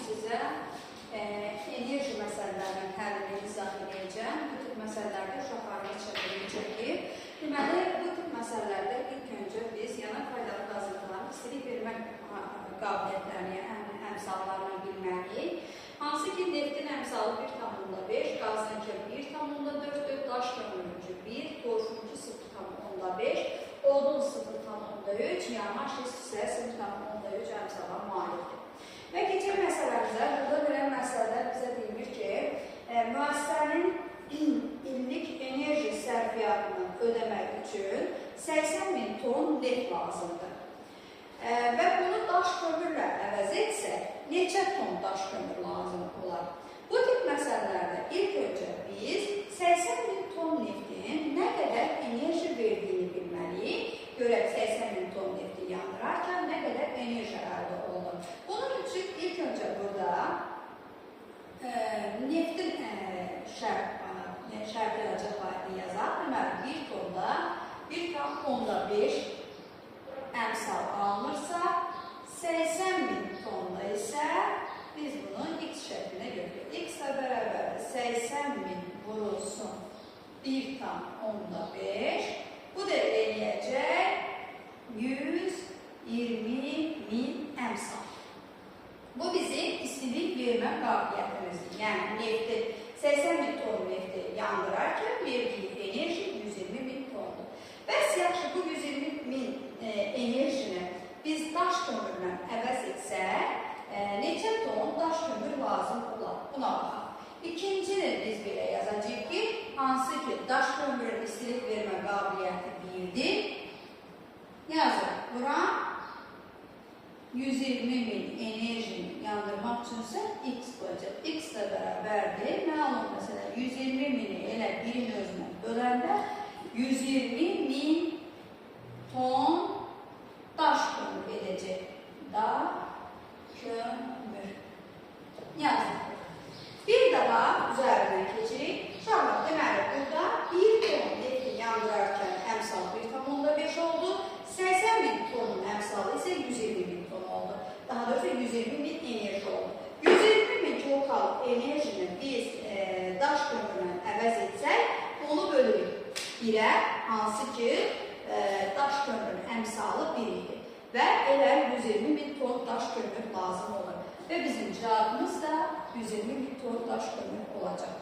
sizə enerji məsələlərinin həllini izah edəcəm. Bu tip məsələlərdə uşaqlarımız çətinlik çəkir. Deməli, bu tip məsələlərdə ilk öncə biz yanan faydalı qazıntıların istilik vermə qabiliyyətlərini, yəni əmsallarını bilməliyik. Hansı ki, neftin əmsalı 1,5, qazınki 1,4, daş kömürüncü 1, torfuncu 0,5, odun 0,3, yanma şist isə 0,3 əmsala malikdir. Və keçək məsələmizə. Burada verən məsələdə bizə deyilir ki, müəssisənin illik enerji sərfiyyatını ödəmək üçün 80 min ton neft lazımdır. Və bunu daş kömürlə əvəz etsək, neçə ton daş kömür lazım olar? Bu tip məsələlərdə ilk öncə biz 80 min ton neftin nə qədər enerji verdiyini bilməliyik. Görək, 80 min ton nefti yandırarkən nə qədər enerji əldə olunur. Bunun üçün ilk öncə burada neftin şərti alacaq vahidini yazaq. Deməli, 1 tonda 1,5 əmsal alınırsa, 80 min tonda isə biz bunu x şəklinə götürürük. X ilə bərabər 80 min vurulsun 1,5. Bu da eləyəcək 120 min əmsal. Bu bizim istilik vermə qabiliyyətimizdir. Yəni, nefti 80 min ton nefti yandırarkən verdiyi enerji 120 min tondur. Bəs yaxşı, bu 120 min enerjini biz daş kömürlə əvəz etsək, neçə ton daş kömür lazım olar? Buna baxaq. İkincini biz belə yazacağıq ki, hansı ki daş kömürün istilik vermə qabiliyyəti 1-dir. Yazırıq bura 120 min enerjini yandırmaq üçünsə x qoyacaq. X də bərabərdir. Məlum məsələ 120 mini elə birin özünə böləndə 120 min ton daş kömür edəcək. Daş kömür. Yazdım. Bir daha üzərindən keçirik. Uşaqlar, deməli, burada 1 ton nefti yandırarkən əmsal 1,5 oldu. 80 min tonun əmsalı isə 120 min ton oldu. Daha doğrusu 120 min enerji oldu. 120 min kilokal enerjini biz daş kömürlə əvəz etsək, onu bölürük 1-ə, hansı ki daş kömürün əmsalı 1 idi. Və elə 120 min ton daş kömür lazım olur. Və bizim cavabımız da 120 min ton daş kömür olacaq.